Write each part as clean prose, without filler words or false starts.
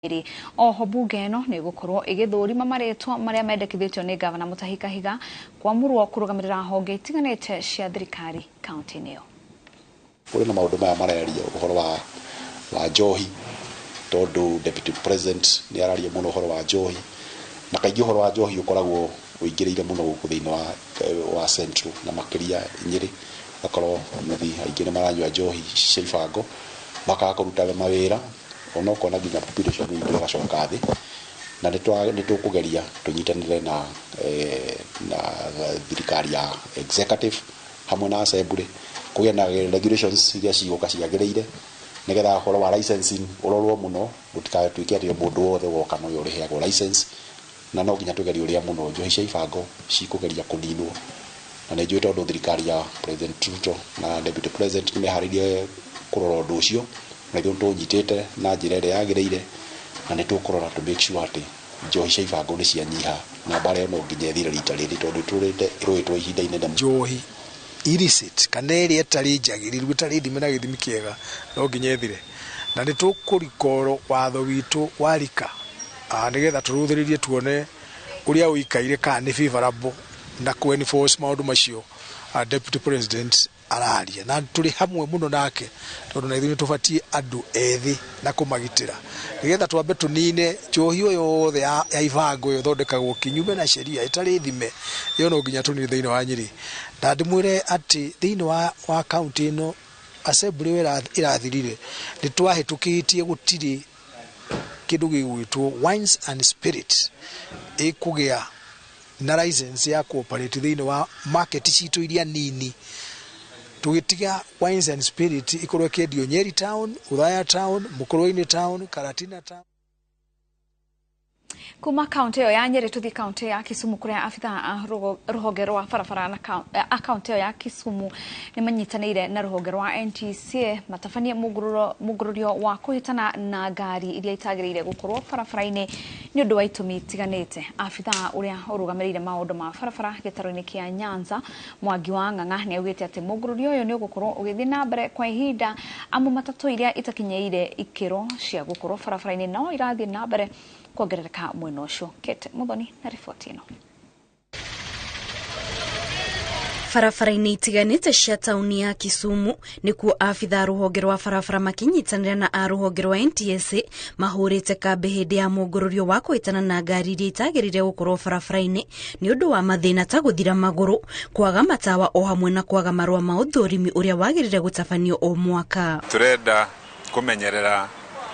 Ĩrĩ oho bunge ĩno nĩ ĩgũkorwo ĩgĩthũrima marĩtwa marĩa mendekithĩtio nĩ gavana Mutahi Kahiga kwamũrwo kũrũgamĩrĩra honge itiganĩte cia thirikari kaunti-inĩ ĩyo. Kũrĩ na maũndũ maya mareria ũhoro wa njohi, tondũ deputy president nĩ araria mũno ũhoro wa njohi, na kaingĩ ũhoro wa njohi ũkoragwo ũingĩrĩire mũno gũkũ thĩinĩ wa Central na makĩria Nyĩrĩ, ũgakorwo yuthi aingĩ nĩ maranyua njohi cia ibango, makaga kũruta mawĩra, ona ũkona nginya population itũ ĩgacoka thĩ, na nĩ tũkũgeria tũnyitanĩre na thirikari ya executive hamwe na assembly kũgĩe na regulations iria cigũka ciagĩrĩire, nĩgetha ũhoro wa licensing ũrorwo mũno, gũtigatuĩke atĩ mũndũ wothe woka nowe ũrĩheagwo license, na no nginya tũgerie ũrĩa mũno njohi cia ibango cikũgeria kũninwo. Na nĩ njũĩ tondũ thirikari ya President Ruto na Deputy President nĩ meharĩirie kũrora ũndũ ũcio, na ithuĩ nĩtũũnyitĩte na njĩra ĩrĩa yagĩrĩire, na nĩ tũkũrora to make sure atĩ njohi cia ibango nĩ cianyiha, na mbara ĩyo no nginya ĩthire rita rĩrĩ tondũ ĩtũrĩte ĩrũĩtwo ihinda inene. Njohi illicit kana ĩrĩa ĩtarĩ njagĩrĩru, ĩtarĩ thime na gĩthimi kĩega, no nginya ĩthire. Na nĩ tũkũrikoro watho witũ wa rika, nĩgetha tũrũthĩrĩrie tuone ũrĩa ũikaire kana nĩ favorable na kũ enforce maũndũ macio, Deputy President araria, na tũrĩ hamwe mũno nake tondũ na ithuĩ nĩ tũbatiĩ andũ ethĩ na kũmagitĩra, nĩgetha twambe tũnine njohi ĩyo yothe ya ibango ĩyo ĩthondekagwo kinyume na sheria ĩtarĩ thime, ĩyo no nginya tũnine thĩinĩ wa Nyĩrĩ. Na ndĩmwĩre atĩ thĩinĩ wa kaunti ĩno assembly ĩyo ĩrathirire nĩ twahĩtũkĩtie gũtirĩ kĩndũ gĩgwĩtwo wines and spirit ĩkũgĩa na license ya cooperate thĩinĩ wa market citũ iria nini, tũgĩtiga wines and spirit ikorwo ĩkĩendio Nyeri town, Othaya town, Mukurweini town, Karatina town. Kuma kaunti ĩyo ya Nyĩrĩ tũthiĩ kaunti ya Kisumu kũrĩa abithaa a rũhonge rwa barabara na a kaunti ĩyo ya Kisumu nĩ manyitanĩire na rũhonge rwa NTSA matabanie mũngũrũrio wa kũhĩtana na ngari iria itagĩrĩire gũkorwo barabara-inĩ nĩ ũndũ wa itũmi itiganĩte. Abithaa ũrĩa ũrũgamĩrĩire maũndũ ma barabara gĩtarũ-inĩ kĩa Nyanza Mwangi wa Ng'ang'a nĩ augĩte atĩ mũngũrũrio ũyũ nĩ ũgũkorwo ũgĩthiĩ na mbere kwa ihinda, amu matatũ iria itakinyĩire ikĩro cia gũkorwo barabara-inĩ no irathiĩ na mbere kuongerereka mwena ũcio. Kate Muthoni na riboti ĩno. Barabara-inĩ itiganĩte cia taũni ya Kisumu nĩkuo abithaa rũhonge rwa barabara makĩnyitanĩra na a rũhonge rwa NTSA mahũrĩte kambĩ hĩndĩ ya mũngũrũrio wa kũhĩtana na ngari iria itagĩrĩire gũkorwo barabara-inĩ nĩ ũndũ wa mathĩna ta gũthira magũrũ, kwaga matawa o hamwe na kwaga marũa ma ũthũrimi ũrĩa wagĩrĩire gũtabanio o mwaka. Tũrenda kũmenyerera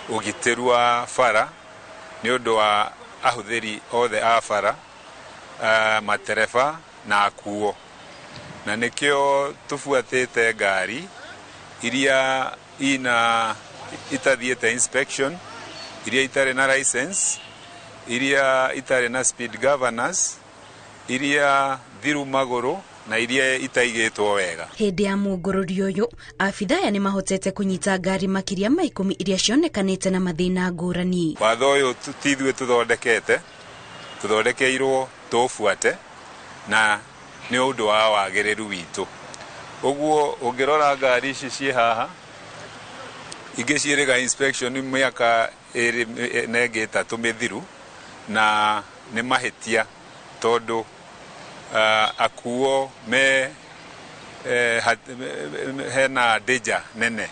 ũgitĩru wa bara nĩ ũndũ wa ahũthĩri othe a bara, matereba na akuo, na nĩkĩo tũbuatĩte ngari iria ina itathiĩte inspection, iria itarĩ na license, iria itarĩ na speed governors, iria thiru magũrũ na iria itaigĩtwo wega. Hĩndĩ ya mũngũrũrio ũyũ, abithaa aya nĩmahotete kũnyita ngari makĩria ma 10 iria cionekanĩte na mathĩna ngũrani. Watho ũyũ ti ithuĩ tũthondekete, tũthondekeirwo tũũbuate na nĩ ũndũ wa wagĩrĩru witũ. Ũguo ũngĩrora ngari ici ciĩ haha, ingĩ ciĩrĩga inspection mĩaka ĩrĩ na ĩngĩ ĩtatũ mĩthiru, na nĩ mahĩtia tondũ akuo me hena danger nene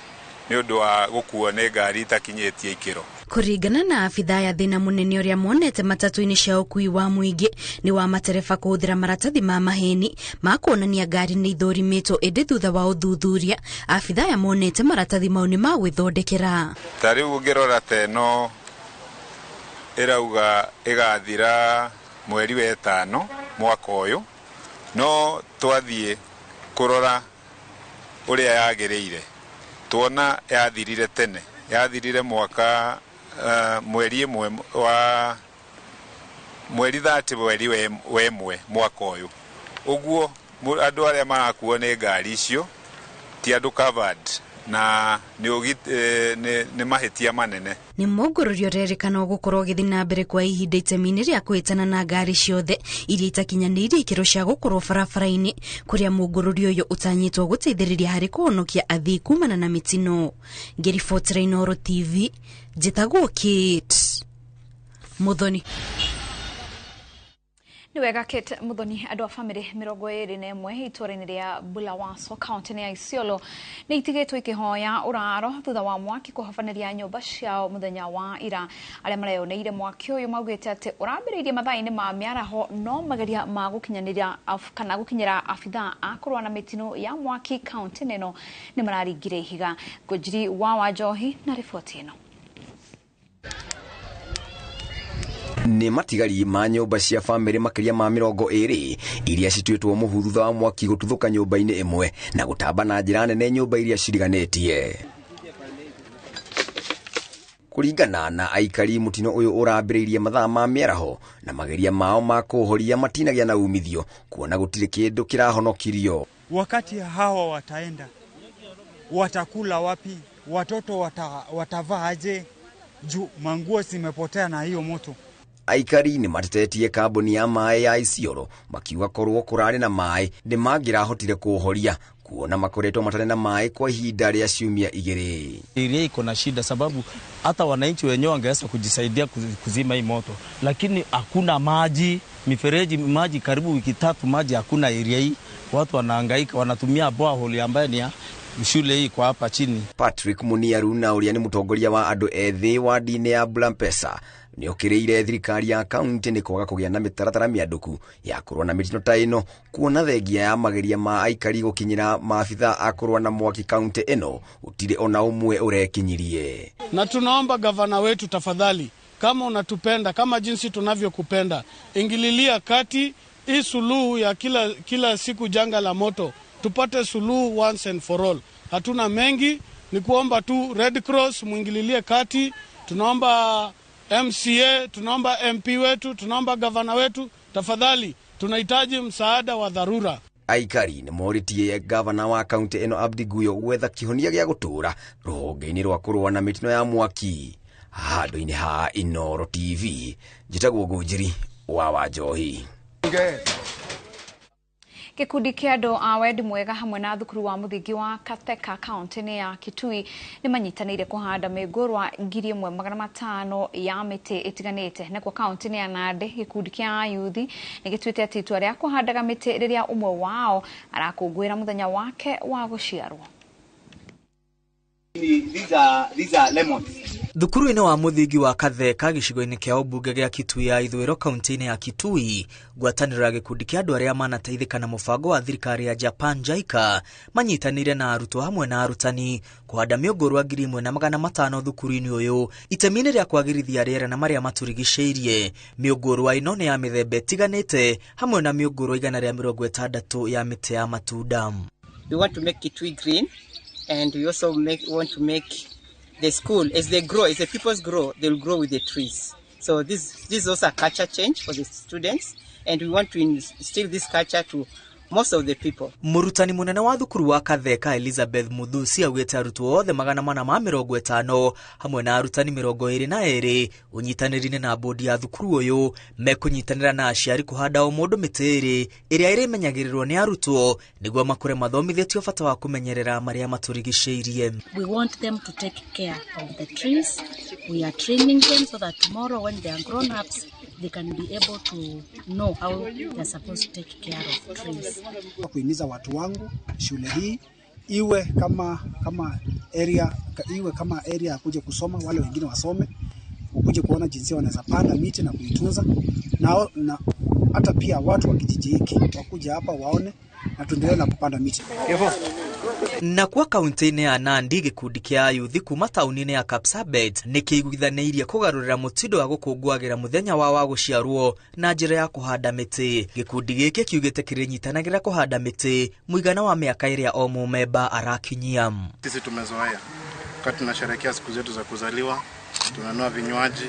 nĩ ũndũ wa gũkuo nĩ ngari itakinyĩtie ikĩro. Kũringana na abithaa ya thĩna mũnene ũrĩa monete matatũ-inĩ cia ũkuui wa mũingĩ nĩ wa matereba kũhũthĩra maratathi ma maheni ma kuonania ngari nĩ ithũrimĩtwo, ĩndĩ thutha wa ũthuthuria abithaa aya monete maratathi mau nĩ ma gwĩthondekera. Ta rĩu ũngĩrora ta ĩno ĩrauga ĩgathira mweri wa ĩtano mwaka ũyũ, no twathiĩ kũrora ũrĩa yagĩrĩire tuona yathirire tene, yathirire mwaka mweri ĩmwe wa mweri 30 mweri wa ĩmwe mwaka ũyũ. Ũguo andũ arĩa marakuo nĩ ngari icio ti andũ covered na nĩ mahĩtia manene. Nĩ mũngũrũrio ũrerĩkana ũgũkorwo ũgĩthiĩ na mbere kwa ihinda itemi-inĩ rĩa kũhĩtana na ngari ciothe iria itakinyanĩirie ikĩro cia gũkorwo barabara-inĩ, kũrĩa mũngũrũrio ũyũ ũtanyĩtwo gũteithĩrĩria harĩ kũhonokia athii kumana na mĩtino. Ngĩribotera Inooro TV, njĩtagwo Kate. Muthoni. Nĩ wega Kate Muthoni. Andũ a bamĩrĩ 21 itũũra-inĩ rĩa Bulawaso kaunti-inĩ ya Isiolo nĩ itigĩtwo ikĩhoya ũraro thutha wa mwaki kũhobanĩria nyũmba ciao mũthenya wa ira. Arĩa mareyoneire mwaki ũyũ maugĩte atĩ ũrambĩrĩirie mathaa-inĩ ma mĩaraho, no mageria ma gũkinyanĩria kana gũkinyĩra abithaa a kũrũa na mĩtino ya mwaki kaunti-inĩ ĩno nĩ mararingire ihiga. Ngũnjiri wa Wanjohi na riboti ĩno. Nĩ matigari ma nyũmba cia bamĩrĩ makĩria ma 20 iria cituĩtwo mũhu thutha wa mwaki gũtuthũka nyũmba-inĩ ĩmwe na gũtamba na njĩra nene nyũmba iria ciriganĩtie. Kũringana na aikari, mũtino ũyũ ũrambĩrĩirie mathaa ma mĩaraho na mageria mao ma kũũhoria matinagĩa na umithio kuona gũtirĩ kĩndũ kĩrahonokirio. Wakati hawa wataenda watakula wapi? Watoto watavaa aje? Juu manguo zimepotea na hiyo moto. Aikari nĩ matetetie kambuni ya maĩ ya Isiolo makiuga korwo kũrarĩ na maĩ nĩ mangĩrahotire kũũhoria kuona makoretwo matarĩ na maĩ kwa ihinda rĩa ciumia 2. Area iko na shida sababu hata wananchi wenyewe wangeweza kujisaidia kuzima hii moto, lakini hakuna maji, mifereji maji karibu wiki 3 maji hakuna area hii. Watu wanahangaika, wanatumia borehole ambayo ni ya shule hii kwa hapa chini. Patrick Muniaru na ũrĩa nĩ mũtongoria wa andũ ethĩ wadi-inĩ ya Bulampesa nĩokĩrĩire thirikari ya kaunti nĩ kwaga kũgĩa na mĩtaratara mĩandũku ya kũrũa na mĩtino ta ĩno, kuona thengia ya mageria ma aikari gũkinyĩra maabitha a kũrũa na mwaki kaunti ĩno gũtirĩ ona ũmwe ũrekinyirie. Na tunaomba gavana wetu, tafadhali, kama unatupenda kama jinsi tunavyokupenda, ingililia kati hii suluhu ya kila siku janga la moto, tupate suluhu once and for all. Hatuna mengi, ni kuomba tu Red Cross muingililie kati, tunaomba MCA, tunaomba MP wetu, tunaomba gavana wetu, tafadhali tunahitaji msaada wa dharura. Aikari nĩ morĩtie gavana wa kaunti ĩno Abdi Guyo gwetha kĩhonia gĩa gũtũũra rũhonge-inĩ rwa kũrũa na mĩtino ya mwaki. Handũ-inĩ ha Inooro TV, njĩtagwo Ngũnjiri wa Wanjohi. Gĩkundi kĩa andũ a wendi mwega hamwe na thukuru wa mũthingi wa Katheka kaunti-inĩ ya Kitui nĩ manyitanĩire kũhanda mĩngũrwa 1500 ya mĩtĩ ĩtiganĩte. Nakuo kaunti-inĩ ya Nandi, gĩkundi kĩa ayuthi nĩ gĩtuĩte atĩ itua rĩa kũhandaga mĩtĩ rĩrĩa ũmwe wao arakũngũĩra mũthenya wake wa gũciarwo. These are lemons. Thukuru-inĩ wa mũthingi wa Katheka gĩcigo-inĩ kĩa ũmbunge gĩa Kitui ya ithũĩro kaunti-inĩ ya Kitui, ngwatanĩro ya gĩkundi kĩa andũ arĩa manateithĩka na mũbango wa thirikari ya Japan JICA manyitanĩire na arutwo hamwe na arutani kũhanda mĩũngũrwa 1500 thukuru-inĩ ũyũ itemi-inĩ rĩa kwagĩrithia rĩera na marĩa matũrigicĩirie. Mĩũngũrwa ĩno nĩ ya mĩthemba ĩtiganĩte hamwe na mĩũngũrwa 160 ya mĩtĩ ya matunda. We want to make Kitui green, and we also want to make the school, as they grow, as the pupils grow, they'll grow with the trees. So this is also a culture change for the students, and we want to instill this culture to most of the people. Mũrutani mũnene wa thukuru wa Katheka Elizabeth Muthusi augĩte arutwo othe 450 hamwe na arutani 22 ũnyitanĩri-inĩ na bodi ya thukuru ũyũ mekũnyitanĩra na aciari kũhanda o mũndũ mĩtĩ 2 ĩrĩa ĩrĩmenyagĩrĩrwo nĩ arutwo nĩguo makũre mathomithĩtio bata wa kũmenyerera marĩa matũrigicĩirie. We want them to take care of the trees. We are training them so that tomorrow when they are grown ups they can be able to know how they are supposed to take care of trees. Kuhimiza watu wangu shule hii iwe kama area, iwe kama area ya kuja kusoma, wale wengine wasome, wakuje kuona jinsi wanaweza panda miti na kuitunza, na hata pia watu wa kijiji hiki wakuja hapa waone na tuendelee na kupanda miti. Na kwa kaunti-inĩ ya Nandi, gĩkundi kĩa ayuthi kuma taũni-inĩ ya Kapsabet nĩ kĩiguithanĩirie kũgarũrĩra mũtindo wa gũkũngũagĩra mũthenya wao wa gũciarwo na njĩra ya kũhanda mĩtĩ. Gĩkundi gĩkĩ kiugĩte kĩrĩnyitanagĩra kũhanda mĩtĩ mũigana wa mĩaka ĩrĩa o mũmemba arakinyia. Sisi tumezoea wakati tunasherehekea siku zetu za kuzaliwa, tunanua vinywaji,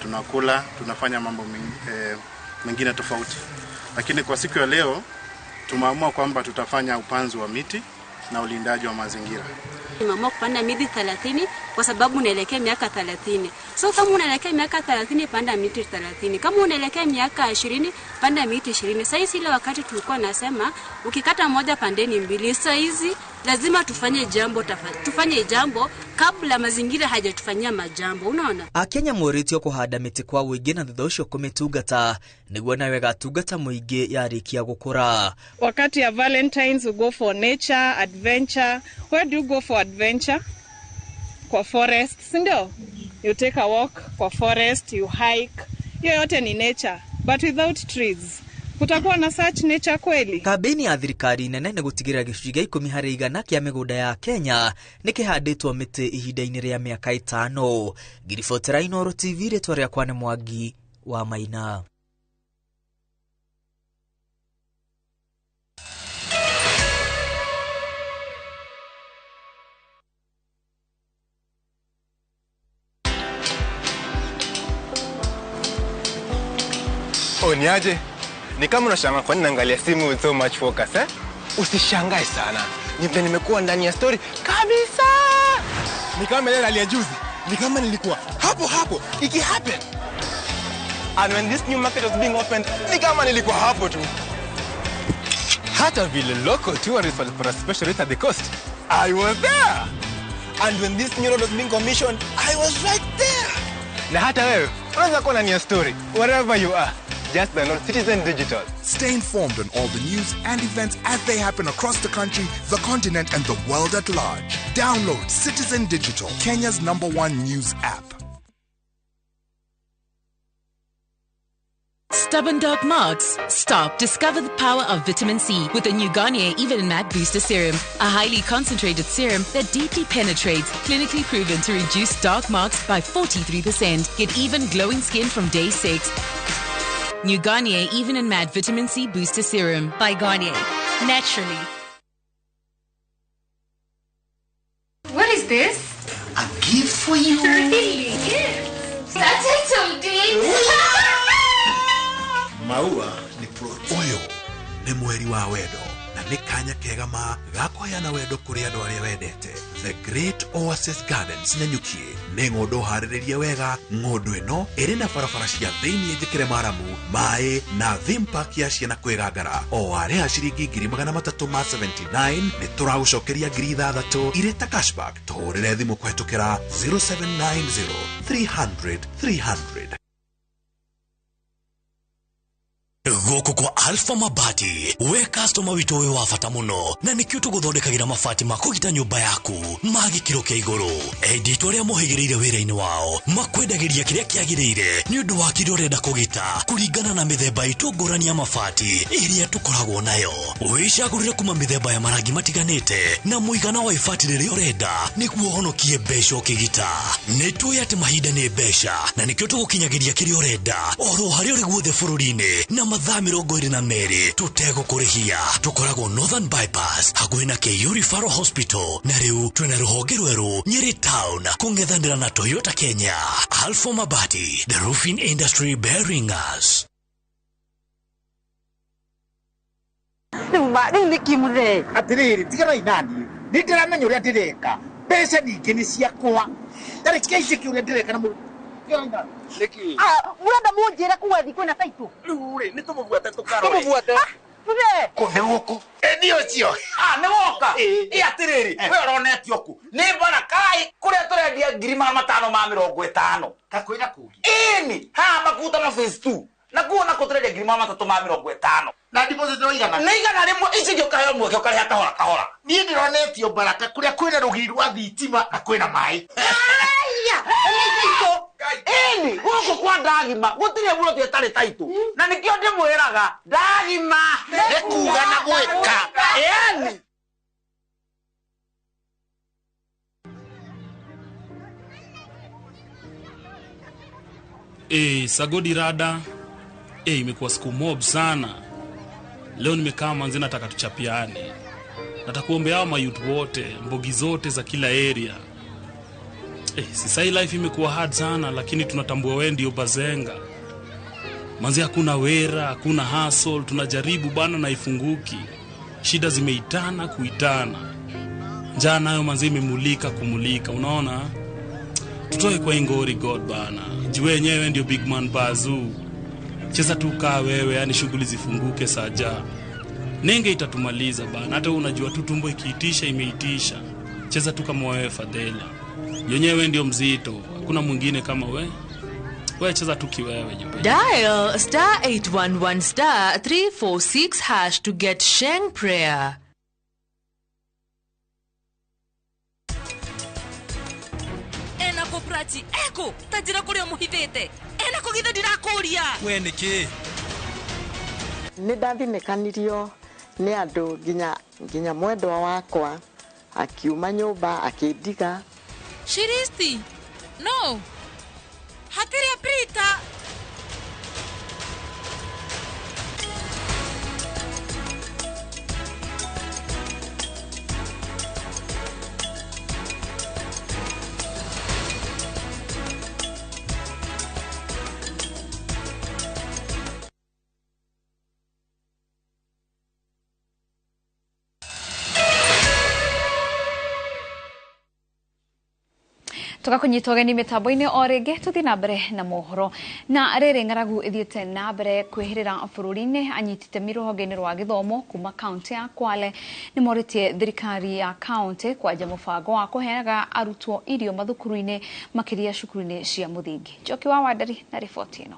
tunakula, tunafanya mambo mengine tofauti, lakini kwa siku ya leo tumeamua kwamba tutafanya upanzi wa miti na ulindaji wa mazingira. Tumeamua kupanda miti 30 kwa sababu unaelekea miaka 30. So kama unaelekea miaka 30, panda miti 30. Kama unaelekea miaka 20, panda miti 20. Sasa ile wakati tulikuwa nasema ukikata moja pandeni mbili. Sasa hizi lazima tufanye jambo, tufanye jambo kabla mazingira hajatufanyia majambo, unaona? Akenya moritio kuhanda mĩtĩ kwa ũingĩ na thutha ũcio kũmĩtungata nĩguo nayo ĩgatungata mũingĩ yarĩkia gũkũra. Wakati ya Valentines we go for nature, adventure. Where do you go for adventure? Kwa forest, si ndio? You take a walk kwa forest, you hike. Hiyo yote ni nature, but without trees. Kutakuwa na such nature kweli? Kambĩini ya thirikari nene nĩ gũtigĩrĩra gĩcunjĩ gĩa 10 harĩ igana kĩa mĩgũnda ya Kenya nĩ kĩhandĩtwo mĩtĩ ihinda-inĩ rĩa mĩaka 5. Ngiribotera Inooro TV, rĩtwa rĩakwa nĩ Mwangi wa Maina. Oh, niaje? Ni kama unashangaa kwa nini naangalia simu with so much focus, eh? Usishangae sana. Ni vile nimekuwa ndani ya story kabisa. Ni kama ile hali ya juzi. Ni kama nilikuwa hapo hapo iki happen. And when this new market was being opened, ni kama nilikuwa hapo tu. Hata vile local tourists walipata special rate at the coast, I was there. And when this new road was being commissioned, I was right there. Na hata wewe unaweza kuwa ndani ya story wherever you are. Just download Citizen Digital. Stay informed on all the news and events as they happen across the country, the continent, and the world at large. Download Citizen Digital, Kenya's #1 news app. Stubborn dark marks? Stop. Discover the power of vitamin C with the new Garnier Even and Matte Booster Serum, a highly concentrated serum that deeply penetrates, clinically proven to reduce dark marks by 43%. Get even glowing skin from day 6. New Garnier Even and Matte Vitamin C Booster Serum. By Garnier. Naturally. What is this? A gift for you. Really? That's it, Maua ni plot. Ũyũ nĩ mweri wa wendo na nĩ kanya kega ma ga kũheana wendo kũrĩ andũ arĩa wendete. The Great Oasis Gardens Nanyuki nĩ ng'ũndũ harĩrĩrie wega. Ng'ũndũ ĩno ĩrĩ na barabara cia thĩiniĩ njĩkĩre maramu, maĩ na theme park ya ciana kwĩgangara. O warĩha ciringi 379 nĩ tũragũcokeria 6,000 irĩ ta cashback. Tũhũrĩre thimũ kũhetũkĩra 0790 300 300. Gũkũ kwa Alpha Mabati, we customer witũ wĩ wa bata mũno, na nĩkĩo tũgũthondekagĩra mabati ma kũgita nyũmba yaku ma gĩkĩro kĩa igũrũ. Endia itũ arĩa mohĩgĩrĩire wĩra-inĩ wao makwendagĩria kĩrĩa kĩagĩrĩire nĩ ũndũ wa kĩrĩa ũrenda kũgita kũringana na mĩthemba itũ ngũrani ya mabati ĩrĩa tũkoragwo nayo. Wĩcagũrĩre kuma mĩthemba ya marangi matiganĩte na mũigana wa ibati rĩrĩa ũrenda nĩguo ũhonokie mbeca ũkĩgita. Nĩ tũĩ atĩ mahinda nĩ mbeca na nĩkĩo tũgũkinyagĩria kĩrĩa ũrenda oro harĩa ũrĩ guothe bũrũri-inĩ na mathaa 22 tũtegũkũrĩhia. Tũkoragwo Northern Bypass hakuhĩ na KU Referral Hospital, na rĩu twĩna rũhonge rwerũ Nyeri Town kũng'ethanĩra na Toyota Kenya. Alpha Mabati, the roofing industry bearing us. Rĩu nĩkĩ mũthee? Atĩrĩrĩ, tiganai naniĩ, nĩ ndĩramenya ũrĩa ndĩreka, mbeca ningĩ nĩ ciakwa, ndarĩkia ici kĩ ũrĩa ndĩreka na nĩkĩ? Mũrenda mũnjĩre kuga thi kwĩna taitũ? Rĩu rĩ, nĩ tũmũbuate tũkarore. Tũmũbuate. Mũthee. Kũ nĩ gũkũ? Ĩ nĩ ũcio. Nĩ woka? Ĩ atĩrĩrĩ, we ũronetio kũ? Nĩ Barakai kũrĩa tũrendia 550. Ta kwĩna kũngĩ? Ĩni, haha makuta ma phase 2. Na kuo nako tũrendia 350. Na deposit no igana? Nĩ igana rĩmwe, ici ingĩ ũkaheo mweke ũkarĩha kahora kahora. Niĩ ndĩronetio Baraka kũrĩa kwĩna rũgiri rwa thitima na kwĩna maĩ. Ĩni, gũkũ kwa ndagima gũtirĩ buroti ĩtarĩ taitũ, na nĩkĩo ndĩmwĩraga ndagima nĩ kuga na gwĩka. Ĩni. Sagodi rada. Imekuwa siku mob sana. Leo nimekaa manzi, nataka tuchapiane. Nataka kuombea hao mayouth wote, mbogi zote za kila area. Sasa life imekuwa hard sana, lakini tunatambua wewe ndio bazenga. Manzi hakuna wera, hakuna hustle, tunajaribu bana na ifunguki. Shida zimeitana kuitana. Njaa nayo manzi imemulika kumulika, unaona? Tutoe kwa ingori God bana. Juu wenyewe ndio big man bazoo. Cheza tu kaa wewe, yani shughuli zifunguke saja. Nenge itatumaliza bana. Hata unajua tu tumbo ikiitisha imeitisha. Cheza tu kama wewe Fadhela. Yenyewe ndio mzito. Hakuna mwingine kama wewe. Wewe cheza tu kiwewe nyumbani. Dial *811 *346# to get Sheng prayer. Ena ko prati eko tajira kuri omuhithite. Ena ko githe ndirakuria. We niki? Ni ndathinĩkanirio nĩ andũ nginya mwendwa wakwa akiuma nyũmba akĩndiga. Shiristi. No. Hatiria Prita. Tugakunyitwo geni mitambo-ini o ringi tuthie na mbere na mohoro na riri ng'aragu ithiete na mbere kwihirira bururi-ini. Anyiti itemi ruhonge-ini rwa githomo kuma kaunti ya Kwale ni moritie thirikari ya kaunti kwanja mubango wa kuheaga arutwo irio mathukuru-ini makiria cukuru-ini cia muthingi. Njoki wa Wandari na riboti ino.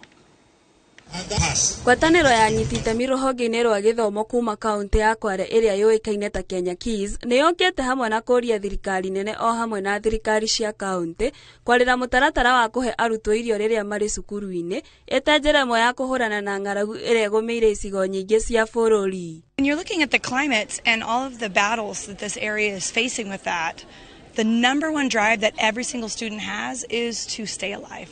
Ngwatanĩro ya anyiti itemi rũhonge-inĩ rwa gĩthomo kuma kaunti ya Kwale ĩrĩa yũĩkaine ta Kenya Keys nĩ yũkĩte hamwe na kũũria thirikari nene o hamwe na thirikari cia kaunti kwarĩra mũtaratara wa kũhe arutwo irio rĩrĩa marĩ cukuru-inĩ ĩta njĩra ĩmwe ya kũhũrana na ng'aragu ĩrĩa ĩgũmĩire icigo nyingĩ cia bũrũri. When you're looking at the climate and all of the battles that this area is facing with that, the number one drive that every single student has is to stay alive.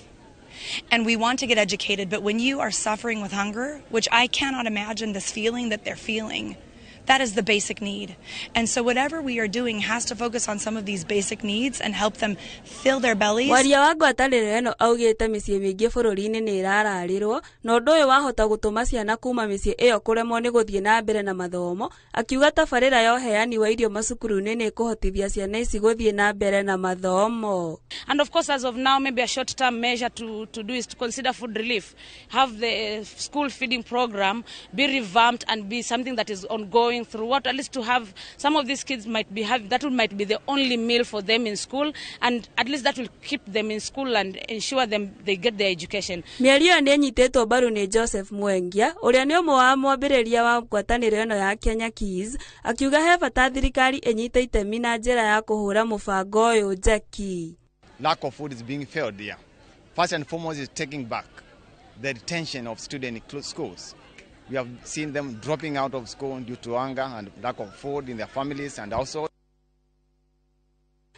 And we want to get educated, but when you are suffering with hunger, which I cannot imagine this feeling that they're feeling, that is the basic need. And so whatever we are doing has to focus on some of these basic needs and help them fill their bellies. Waria wa ngwatanĩro ĩno augĩte mĩciĩ mĩingĩ bũrũri-inĩ nĩ ĩrararĩrwo na ũndũ ũyũ wahota gũtũma ciana kuma mĩciĩ ĩyo kũremwo nĩ gũthiĩ na mbere na mathomo. Akiuga tabarĩra ya ũheani wa irio macukuru-inĩ nĩ ĩkũhotithia ciana ici gũthiĩ na mbere na mathomo. And of course, as of now, maybe a short-term measure to do is to consider food relief, have the school feeding program be revamped and be something that is ongoing throughout, at least to have some of these kids might be having that might be the only meal for them in school, and at least that will keep them in school and ensure them they get their education. Mĩario nĩ ĩnyitĩtwo mbaru nĩ Joseph Mwengia ũrĩa nĩ ũmwe wa mwambĩrĩria wa ngwatanĩro ĩno ya Kenya Keys, akiuga he bata thirikari ĩnyite itemi na njĩra ya kũhũra mũbango ũyũ njeki. Lack of food is being felt here. First and foremost is taking back the retention of students in schools. We have seen them dropping out of school due to hunger and lack of food in their families and households.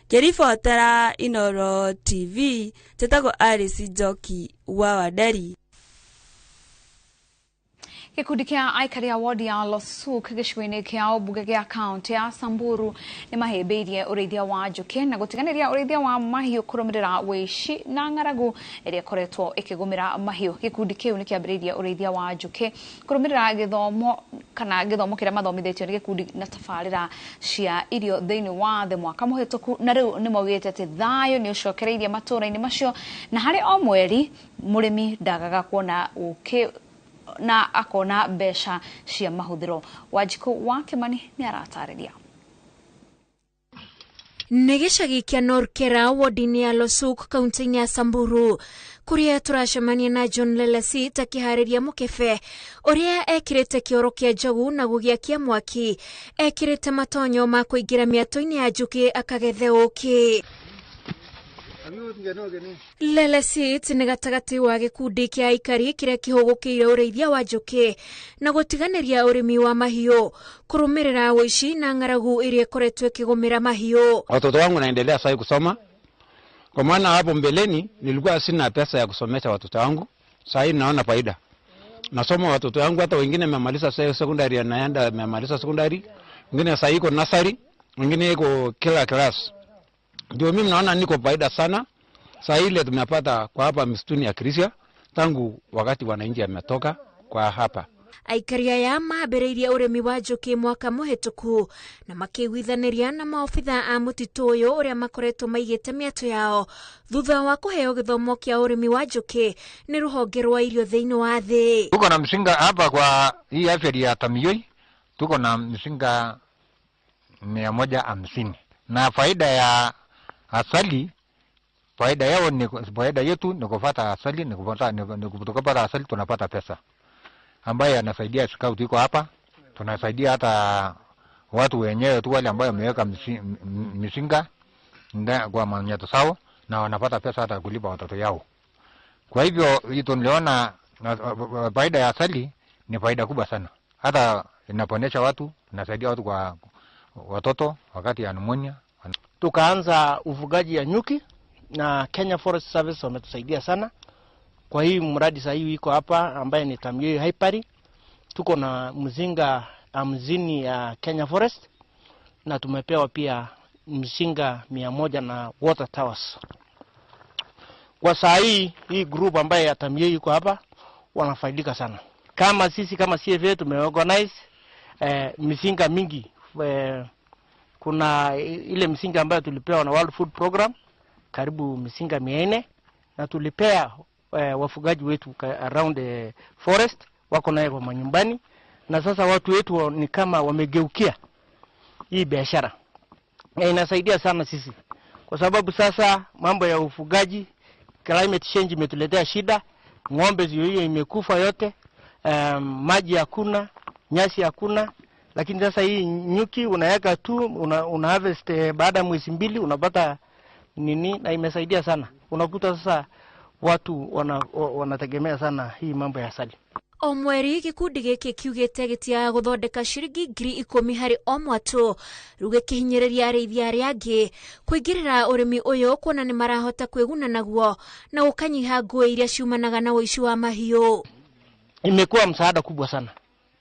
Ngĩribotera Inoro TV, njĩtagwo Alice Njoki wa Wanderi. Gĩkundi kĩa aikari a wodi ya Losuk gĩcigo-inĩ kĩa ũmbunge gĩa kaunti ya Samburu nĩ mahĩmbĩirie ũrĩithia wa njũkĩ na gũtiganĩria ũrĩithia wa mahiũ kũrũmĩrĩra wĩici na ng'aragu ĩrĩa ĩkoretwo ĩkĩgũmĩra mahiũ. Gĩkundi kĩu nĩ kĩambĩrĩirie ũrĩithia wa njũkĩ kũrũmĩrĩra gĩthomo kana gĩthomo kĩrĩa mathomithĩtio nĩ gĩkundi na tabarĩra cia irio thĩinĩ wa thĩ mwaka mũhĩtũku, na rĩu nĩ maugĩte atĩ thayũ nĩ ũcokereirie matũũra-inĩ macio na harĩ o mweri mũrĩmi ndagaga kuona ũkĩ na akona mbeca cia mahũthĩro. Wanjikũ wa Kimani nĩ aratarĩria. Nĩ gĩcagi kĩa Norkera wodi-inĩ ya Losuk kaunti-inĩ ya Samburu kũrĩa tũracemania na John Lelesit akĩharĩria mũkebe ũrĩa ekĩrĩte kĩoro kĩa njogu na gũgĩakia mwaki, ekĩrĩte matonyo ma kũingĩra mĩatũ-inĩ ya njũkĩ akagethe ũkĩ. Lelesit nĩ gatagatĩ wa gĩkundi kĩa aikari kĩrĩa kĩhũgũkĩire ũrĩithia wa njũkĩ na gũtiganĩria ũrĩmi wa mahiũ kũrũmĩrĩra ũici na ng'aragu ĩrĩa ĩkoretwo ĩkĩgũmĩra mahiũ. Watoto wangu naendelea sasa kusoma, kwa maana hapo mbeleni nilikuwa sina pesa ya kusomesha watoto wangu. Sasa hivi naona faida, nasoma watoto wangu, hata wengine wamemaliza secondary, anaenda wamemaliza secondary, wengine sasa iko nursery, wengine iko kila class. Ndio mimi naona niko faida sana. Saa ile tumepata kwa hapa msituni ya Kirisia tangu wakati wananchi ametoka kwa hapa. Aikari aya mambĩrĩirie ũrĩmi wa njũkĩ mwaka mũhĩtũku na makĩiguithanĩria na maobitha a mũtitũ ũyũ ũrĩa makoretwo maigĩte mĩatũ yao thutha wa kũheo gĩthomo kĩa ũrĩmi wa njũkĩ nĩ rũhonge rwa irio thĩinĩ wa thĩ. Tuko na msinga hapa kwa hii afya ya Tamiyoi, tuko na msinga 150 na faida ya asali, faida yao ni faida yetu ni kupata asali, ni kupata asali tunapata pesa ambaye anasaidia scout iko hapa, tunasaidia hata watu wenyewe tu wale ambao wameweka misinga kwa manyato sawa, na wanapata pesa hata kulipa watoto yao. Kwa hivyo hii tuliona faida ya asali ni faida kubwa sana, hata inaponesha watu, inasaidia watu kwa watoto wakati ya pneumonia. Tukaanza ufugaji ya nyuki na Kenya Forest Service wametusaidia sana kwa hii mradi sasa hivi iko hapa ambaye ni Tamiyoi Haipari. Tuko na mzinga 50 ya Kenya Forest na tumepewa pia mzinga 100 na water towers. Kwa saa hii hii group ambaye ya Tamiyoi iko hapa wanafaidika sana. Kama sisi kama CFA tumeorganize mizinga mingi. Kuna ile mzinga ambayo tulipewa na World Food Program karibu mizinga 400 na tulipea wafugaji wetu around the forest wako naye kwa manyumbani, na sasa watu wetu ni kama wamegeukia hii biashara na inasaidia sana sisi kwa sababu sasa mambo ya ufugaji, climate change imetuletea shida, ng'ombe hiyo imekufa yote, maji hakuna, nyasi hakuna. Lakini sasa hii nyuki unaweka tu una harvest baada ya mwezi 2 unapata nini, na imesaidia sana. Unakuta sasa watu wanategemea sana hii mambo ya asali. O mweri gikundi giki kiugite gitiaga guthondeka ciringi 10,000 hari o mwatũ rĩu gĩkĩhinyĩrĩria arĩithi arĩa angĩ kũingĩrĩra ũrĩmi ũyũ kuona nĩ marahota kwĩguna naguo na gũkanyiha ngũĩ iria ciumanaga na ũici wa mahiũ. Imekuwa msaada kubwa sana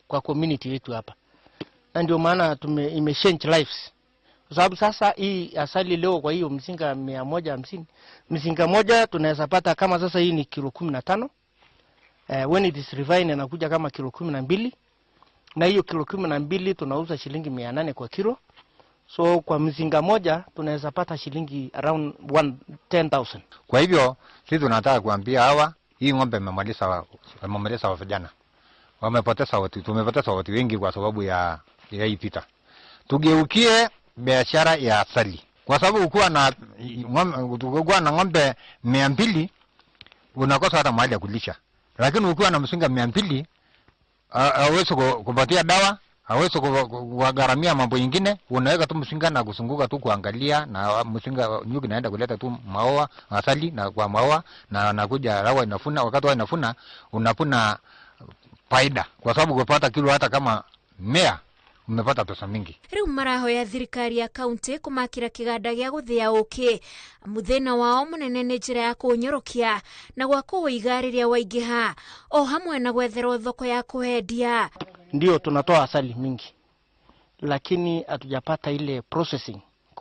kwa community yetu hapa, na ndio maana ime change lives. Kwa sababu sasa hii asali leo kwa hiyo mzinga 150, mzinga moja tunaweza pata kama sasa hii ni kilo 15. When it is refined inakuja kama kilo 12, na hiyo kilo 12 tunauza shilingi 800 kwa kilo. So kwa mzinga moja tunaweza pata shilingi around 10,000. Kwa hivyo sisi tunataka kuambia hawa, hii ng'ombe imemaliza vijana. Wamepoteza watu, tumepoteza watu wengi kwa sababu ya hii vita. Tugeukie biashara ya asali. Kwa sababu ukiwa na ng'ombe 200 unakosa hata mahali ya kulisha. Lakini ukiwa na msinga 200 hauwezi kupatia dawa, hauwezi kugharamia mambo mengine, unaweka tu msinga na kuzunguka tu kuangalia, na msinga nyuki naenda kuleta tu maua, asali na kwa maua na nakuja rawa inafuna, wakati wa inafuna unapuna faida kwa sababu kupata kilo hata kama 100 umepata pesa mingi. Riu marahoya thirikari ya kaunti kumakira kiganda gia guthia uki muthina wao munene ni njira ya kunyorokia na gwa kuiga riria waingiha o hamwe na gwetherwo thoko ya kuendia. Ndio tunatoa asali mingi, lakini hatujapata ile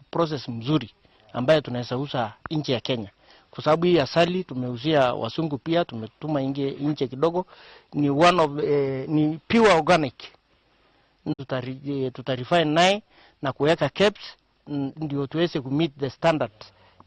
process mzuri ambayo tunaweza uza nje ya Kenya. Kwa sababu hii asali tumeuzia wasungu pia, tumetuma nje kidogo, ni one of ni pure organic. Tutarefine naye na kuweka caps ndio tuweze ku meet the standard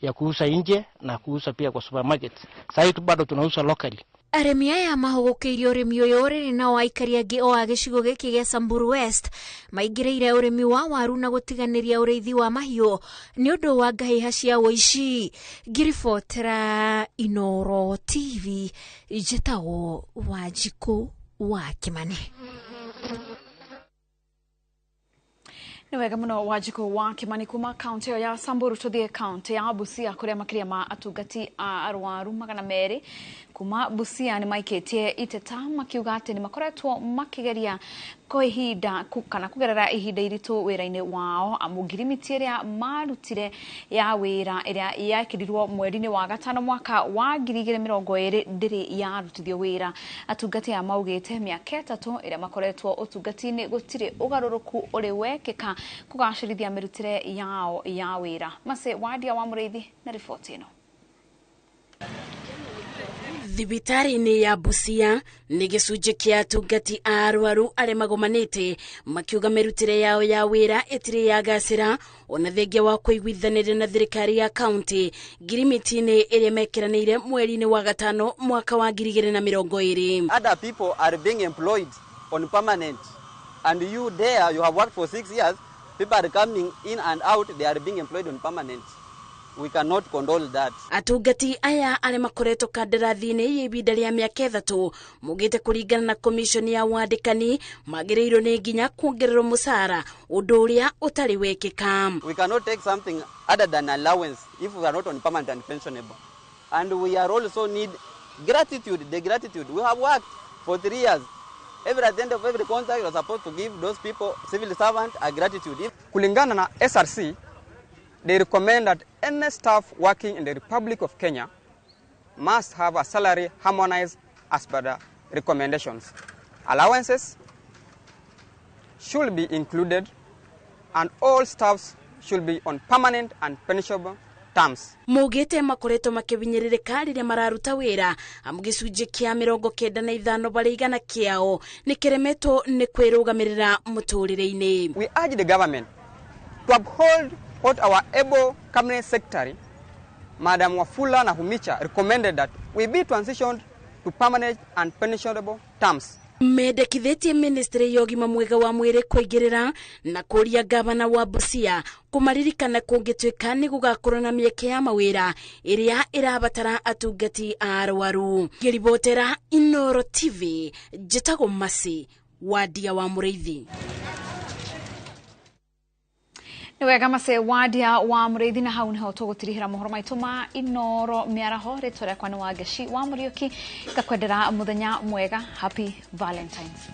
ya kuuza nje na kuuza pia kwa supermarket. Sasa hivi bado tunauza locally. Arĩmi aya mahũgũkĩirie ũrĩmi ũyũ rĩrĩ nao aikari angĩ o a gĩcigo gĩkĩ gĩa Samburu West maingĩrĩire ũrĩmi wa waru na gũtiganĩria ũrĩithi wa mahiũ nĩ ũndũ wa ngahĩha cia ũici. Ngiribotera Inoro TV, njĩtagwo Wanjikũ wa Kĩmani. Nĩ wega mũno Wanjikũ wa Kĩmani kuma kaunti ĩyo ya Samburu tũthiĩ kaunti ya Busia kũrĩa makĩria ma atungati a arwaru 200 kuma Busia nĩ maikĩtie iteta makiuga atĩ nĩ makoretwo makĩgeria kwa ihinda kana kũgerera ihinda iritũ wĩra-inĩ wao amu ngirimiti ĩrĩa marutire ya wĩra ĩrĩa yekĩrirwo mweri-inĩ wa gatano mwaka wa 2020 ndĩrĩ yarutithio wĩra. Atungati aya maugĩte mĩaka 3 ĩrĩa makoretwo ũtungati-inĩ gũtirĩ ũgarũrũku ũrĩ wekĩka kũgacĩrithia mĩrutĩre yao ya wĩra. Mase Wadia wa Mũrĩithi na riboti ĩno. Thibitarĩ-inĩ ya Busia nĩ gĩcunjĩ kĩa atungati a arwaru arĩa magomanĩte makiuga mĩrutĩre yao ya wĩra ĩtirĩ yagacĩra ona thengia wa kũiguithanĩria na thirikari ya kaunti ngirimiti-inĩ ĩrĩa mekĩranĩire mweri-inĩ wa gatano mwaka wa 2020. Other people are being employed on permanent, and you there, you have worked for 6 years, people are coming in and out, they are being employed on permanent. We cannot condole that. Atungati aya arĩa makoretwo kandarathi-inĩ ya ibinda rĩa mĩaka 3 mugĩte kũringana na komishoni ya wandĩkani magĩrĩirwo nĩ nginya kuongererwo mũcara ũndũ ũrĩa ũtarĩ wekĩka. We cannot take something other than allowance if we are not on permanent and pensionable. And we are also need gratitude, the gratitude. We have worked for 3 years. Every at the end of every contract, you are supposed to give those people, civil servant, a gratitude. If Kulingana na SRC, they recommend that any staff working in the Republic of Kenya must have a salary harmonized as per the recommendations. Allowances should be included, and all staffs should be on permanent and pensionable terms. Mugite makoretwo makibinyĩrĩrĩka rĩrĩa mararuta wĩra amu gĩcunjĩ kĩa 95 barĩ igana kĩao nĩ kĩremetwo nĩ kwĩrũgamĩrĩra mũtũrĩre-inĩ. We urge the government to uphold what our able cabinet secretary, Madam Wafula Nahumicha, recommended that we be transitioned to permanent and pensionable terms. Mendekithĩtie ministry ya ũgima mwega wa mwĩrĩ kũingĩrĩra na kũria gavana wa Busia kũmaririkana kũngĩtuĩka nĩ gũgakorwo na mĩeke ya mawĩra ĩrĩa ĩrabatara atungati a arwaru. Ngĩribotera Inoro TV, njĩtagwo Masi Wadia wa Mũrĩithi. Nĩ wega Masi Wadia wa Mũrĩithi, na hau nĩho tũgũtirihĩra mohoro maitũ ma Inoro mĩaraho. Rĩtwa rĩakwa nĩ Wangeci wa Mũriũki, ngakwendera mũthenya mwega. Happy Valentines.